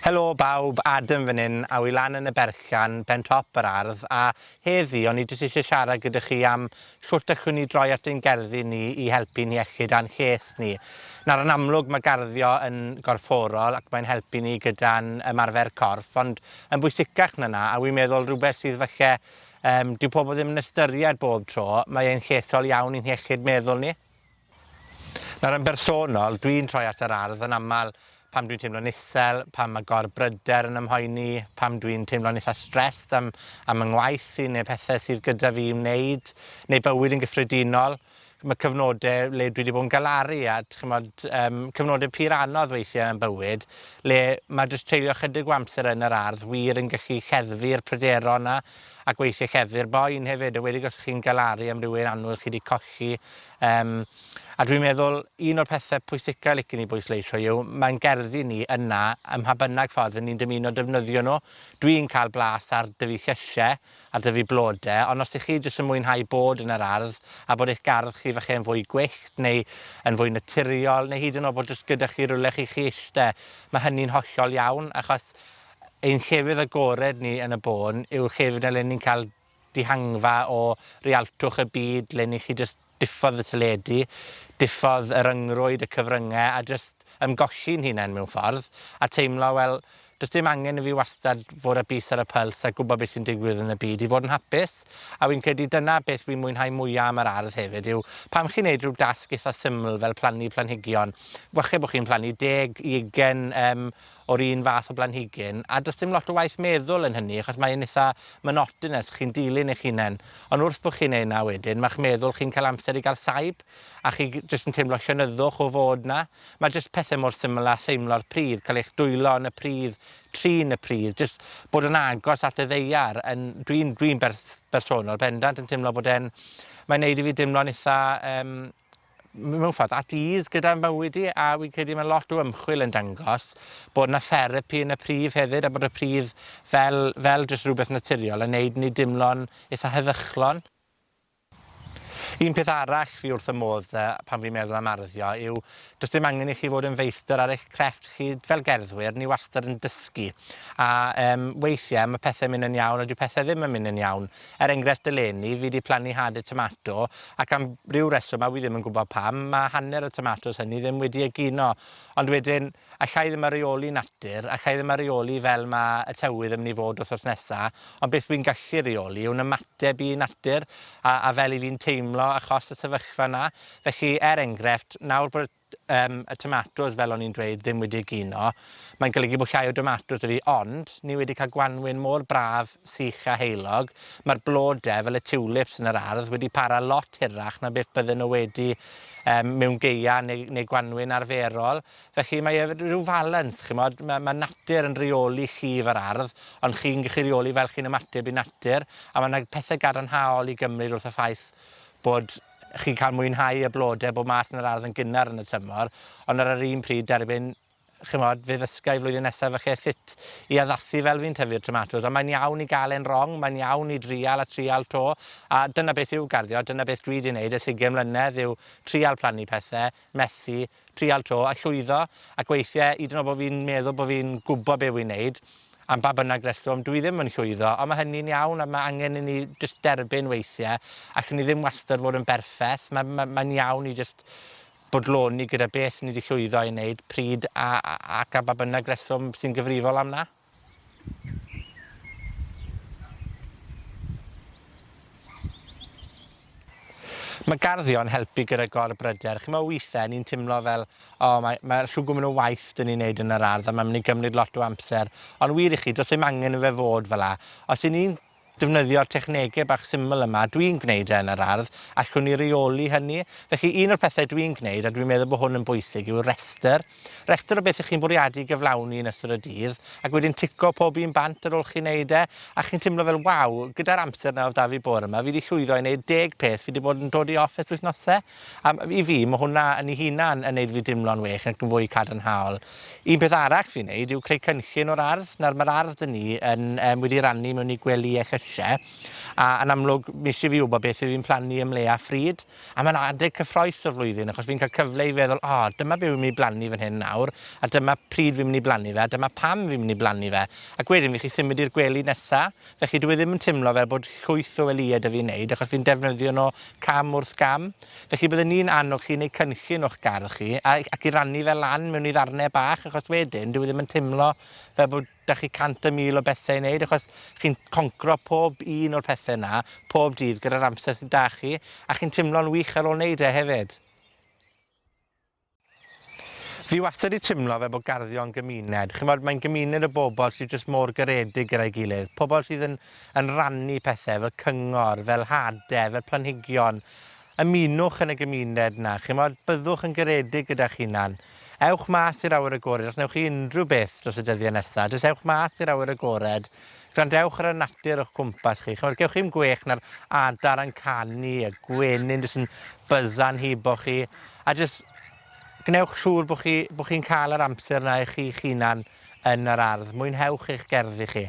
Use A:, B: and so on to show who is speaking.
A: Helo bawb, Adam fan 'yn, a wi lan yn y berllan, ben top yr ardd, a heddi o'n i jyst isie siarad gyda chi am shwt allwn ni droi at ein gerddi ni i helpu'n iechyd a'n lles ni. Nawr yn amlwg ma' garddio yn gorfforol ac mae'n helpu ni gyda'n ymarfer corff, ond yn bwysicach na 'na, a wi'n meddwl rwbeth sydd falle yym dyw pobol ddim yn ystyried bob tro, mae e'n llesol iawn i'n hiechyd meddwl ni. Nawr yn bersonol, dwi'n troi at yr ardd yn amal pan dwi'n teimlo'n isel, pan ma' gorbryder yn 'y mhoeni, pan dwi'n teimlo'n itha stressed am am 'y ngwaith i ne' pethe sydd gyda fi i wneud, neu bywyd yn gyffredinol. Ma' cyfnode le dwi 'di bod yn galaru a ch'mod yym cyfnode pur anodd weithie yn bywyd, le ma' jyst treulio chydig o amser yn yr ardd wir yn gallu lleddfu'r pryderon 'na, ac weithie lleddfu'r boen hefyd, enwedig os 'ych chi'n galaru am rywun annwyl chi 'di colli. Yym, a dwi'n meddwl, un o'r pethe pwysica licen i bwysleisio yw, mae'n gerddi ni yna, ym mha bynnag ffordd 'yn ni'n dymuno defnyddio nhw. Dwi'n cael blas ar dyfu llysie, a dyfu blode, ond os 'ych chi jyst yn mwynhau bod yn yr ardd, a bod eich gardd chi falle yn fwy gwyllt, neu yn fwy naturiol, neu hyd yn o'd bod jyst gyda chi rywle chi 'llu iste, ma' hynny'n hollol iawn, achos ein llefydd agored ni yn y bôn yw llefydd 'na le ni'n ca'l dihangfa o rialtwch y byd le ni chi jyst diffodd y teledu, diffodd y ryngrwyd, y cyfrynge, a jyst ymgolli'n hunen mewn ffordd, a teimlo, wel, does dim angen i fi wastad fod â bys ar y pyls a gwybod beth sy'n digwydd yn y byd i fod yn hapus. A fi'n credu dyna beth fi'n mwynhau mwya am yr ardd hefyd yw, pan chi'n neud rhyw dasg itha syml fel plannu planhigion, falle bo' chi'n plannu deg i ugen yym o'r un fath o blanhigyn, a does dim lot o waith meddwl yn hynny, achos mae'n itha monotonous, chi'n dilyn eich hunen. Ond wrth bo' chi'n neud 'na wedyn, ma'ch meddwl chi'n cael amser i gael saib, a chi jyst yn teimlo llonyddwch o fod 'na. Ma' jyst pethe mor syml â theimlo'r pridd, cael eich dwylo yn y pridd, trin y pridd, jyst bod yn agos at y ddaear yn... Dwi'n dwi'n bers- bersonol bendant yn teimlo bod e'n... Mae'n neud i fi dimlo'n itha yym mewn ffordd at ease gyda'n mywyd i, a wi'n credu ma' lot o ymchwil yn dangos bod 'na therapi yn y pridd hefyd, a bod y pridd fel fel jyst rwbeth naturiol yn neud ni dimlo'n itha heddychlon. Un peth arall fi wrth 'y modd 'da pan fi'n meddwl am arddio yw does dim angen i chi fod yn feistr ar eich crefft chi fel gerddwyr, ni wastad yn dysgu. A yym weithie ma' pethe'n mynd yn iawn a dyw pethe ddim yn mynd yn iawn. Er enghraifft eleni, fi 'di plannu hade tomato, ac am ryw reswm, a wi ddim yn gwbod pam, ma' hanner y tomatos hynny ddim wedi egino. Ond wedyn, alla i ddim a reoli natur, alla i ddim a reoli fel ma' y tywydd yn myn' i fod wthnos nesa, ond beth wi'n gallu reoli yw'n ymateb i natur, a a fel 'yf fi'n teimlo achos y sefyllfa 'na. Felly, er enghrefft, nawr bod yym, y tomatos, fel o'n i'n dweud, ddim wedi egino, mae'n golygu bod llai o domatos 'da fi, ond ni wedi cael gwanwyn mor braf, sych a heulog. Ma'r blode, fel y tulips yn yr ardd, wedi para lot hirach na beth bydden nhw wedi, yym, mewn gaea neu neu gwanwyn arferol. Felly, mae e ryw falens, chimod, ma' ma' natur yn reoli chi efo'r ardd, ond chi'n gallu reoli fel chi'n ymateb i natur, a ma' 'na pethe gadarnhaol i gymryd wrth y ffaith bod chi'n cael mwynhau y blode, bod mas yn yr ardd yn gynnar yn y tymor, ond ar yr un pryd derbyn, chimod, fe ddysga i flwyddyn nesaf falle sut i addasu fel fi'n tyfu'r tomatos, a mae'n iawn i gael e'n rong, mae'n iawn i drial a trial 'to, a dyna beth yw garddio, dyna beth dwi 'di wneud ers ugen mlynedd yw trial plannu pethe, methu, trial 'to, a llwyddo, ac weithie, hyd yn o'd bo' fi'n meddwl bo' fi'n gwbo be' wi'n neud, am ba bynnag reswm, dwi ddim yn llwyddo, ond ma' hynny'n iawn, a ma' angen i ni jyst derbyn weithie, allwn ni ddim wastad fod yn berffeth, ma' ma' ma'n iawn i jyst bodloni gyda beth ni 'di llwyddo i neud, pryd a a ac am ba bynnag reswm sy'n gyfrifol am 'na. Ma' garddio'n helpu gyda gor-bryder. Ch'mo' withe ni'n timlo fel, o mae ma' shw gwmwn o waith 'dyn ni'n neud yn yr ardd a ma'n myn' i gymryd lot o amser. Ond wir i chi, do's dim angen i fe fod fela. Os 'yn ni'n defnyddio'r technege bach syml yma, dwi'n gwneud e yn yr ardd, allwn ni reoli hynny. Felly, un o'r pethe dwi'n gwneud, a dwi'n meddwl bod hwn yn bwysig, yw rester. Rester o beth 'ych chi'n bwriadu gyflawni yn ystod y dydd, ac wedyn tico pob un bant ar ôl chi wneud e, a chi'n timlo fel, waw, gyda'r amser 'na o'dd 'da fi bore 'ma, fi 'di llwyddo i wneud deg peth fi 'di bod yn dod i off ers wythnose. A i fi, ma' hwnna yn 'i hunan yn neud fi dimlo'n well ac yn fwy cadarnhaol. Un peth arall fi'n neud yw creu cynllun o'r ardd. Nawr, ma'r ardd 'da ni yn, yym, wedi rannu mewn i gwelye llysie. isie. A yn amlwg, mi isie fi wbod beth yw fi'n plannu ym mle a phryd. A ma'n adeg cyffrous o'r flwyddyn, achos fi'n cael cyfle i feddwl, o, dyma be' wi myn' i blannu fan hyn nawr, a dyma pryd fi'n myn' i blannu fe, a dyma pam fi'n myn' i blannu fe. Ac wedyn fi 'llu symud i'r gwely nesa. Felly, dyw e ddim yn timlo fel bod llwyth o welye 'da fi wneud, achos fi'n defnyddio nw cam wrth gam. Felly, bydden i'n annog chi i neud cynllun o'ch gardd chi, a ac i rannu fe lan mewn i ddarne bach, achos wedyn dyw e ddim yn timlo fel bod 'da chi 100 a 1000 o bethe i neud, achos chi'n concro pob un o'r pethe 'na, pob dydd gyda'r amser sydd 'da chi, a chi'n timlo'n wych ar ôl neud e hefyd. Fi wastad 'di timlo fel bod garddio yn gymuned. Ch'mod, mae'n gymuned o bobol sydd jyst mor garedig gyda'i gilydd. Pobol sydd yn yn rannu pethe fel cyngor, fel hade, fel planhigion. Ymunwch yn y gymuned 'na, ch'mod, byddwch yn garedig gyda'ch hunan. Ewch mas i'r awyr agored os newch chi unrhyw beth dros y dyddie nesa, jyst ewch mas i'r awyr agored, gwrandewch ar y natur o'ch cwmpas chi. Ch'mod, gewch chi'm gwech na'r adar yn canu, y gwenyn jyst yn byzzan hibo chi, a jyst gwnewch siŵr bo' chi, bo' chi'n ca'l yr amser 'na i chi'ch hunan yn yr ardd. Mwynhewch eich gerddi chi.